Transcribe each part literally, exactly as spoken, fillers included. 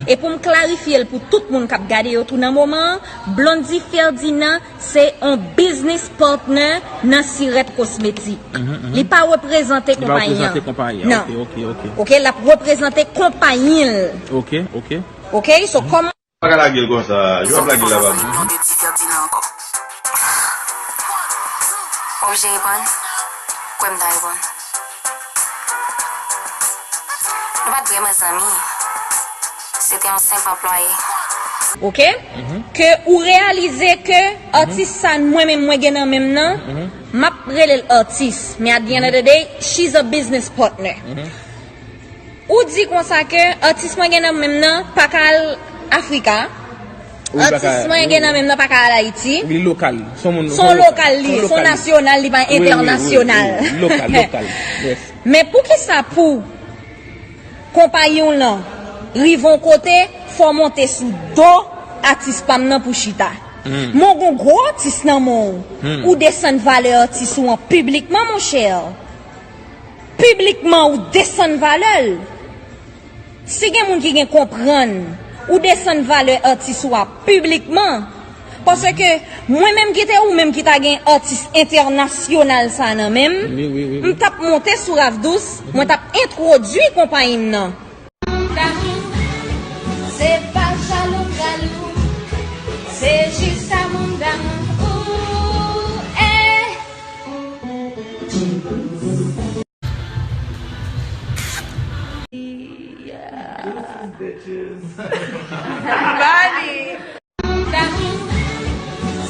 E pou m klarifye l pou tout moun k ap gade yo tou nan moman an, Blondy Ferdinand se yon business partner nan Sirèt Kosmetik. Li pa reprezante konpayi an. Li pa reprezante konpayi an. Non. Ok, ok, ok. Ok, l ap reprezante konpayi l. Ok, ok. Ok, so kòm Pa ka lage l konsa. Yo ap lage l la, pa di. Non de Di Ferdinand ankò. W ap jere pran? Kwè m ta reponn. Nou pa t vrèman zanmi. Se te yon senp anplwaye. Ok? Ke ou reyalize ke atis sa mwen menm mwen gen nan men m nan, m ap rele l atis. Men at the end of the day, she's a business partner. Ou di konsa ke atis mwen gen nan men m nan pa ka al Afrika. Atis mwen gen nan men m nan pa ka al Ayiti. Li lokal. Se yon moun, se yon lokal li ye, se yon nasyonal, li pa entènasyonal. Wi, wi, wi, wi. Lokal, lokal. Yes. Men poukisa pou konpayi w lan rive yon kote, fò w monte sou do atis pa m nan pou chita? Men w gon gwo atis nan men w, ou desann valè atis ou an piblikman, monchè. Piblikman ou desann valè l. Si gen moun ki gen konprann, ou desann valè atis ou a piblikman. Paske mwen menm ki te ou menm ki ta gen atis entènasyonal sa nan men m, m t ap monte sou Ravdous, mwen t ap entwodui konpayi m nan. Damou, se pa jalou galou, se jis amoun damou. Ooh, eh. Damou,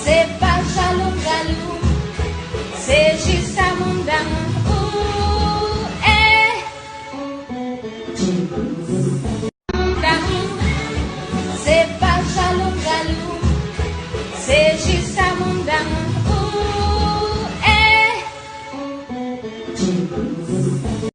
se pa jalou galou, se jis amoun damou. Ooh, eh. Damou, se pa jalou galou, se jis amoun damou. Ooh, eh.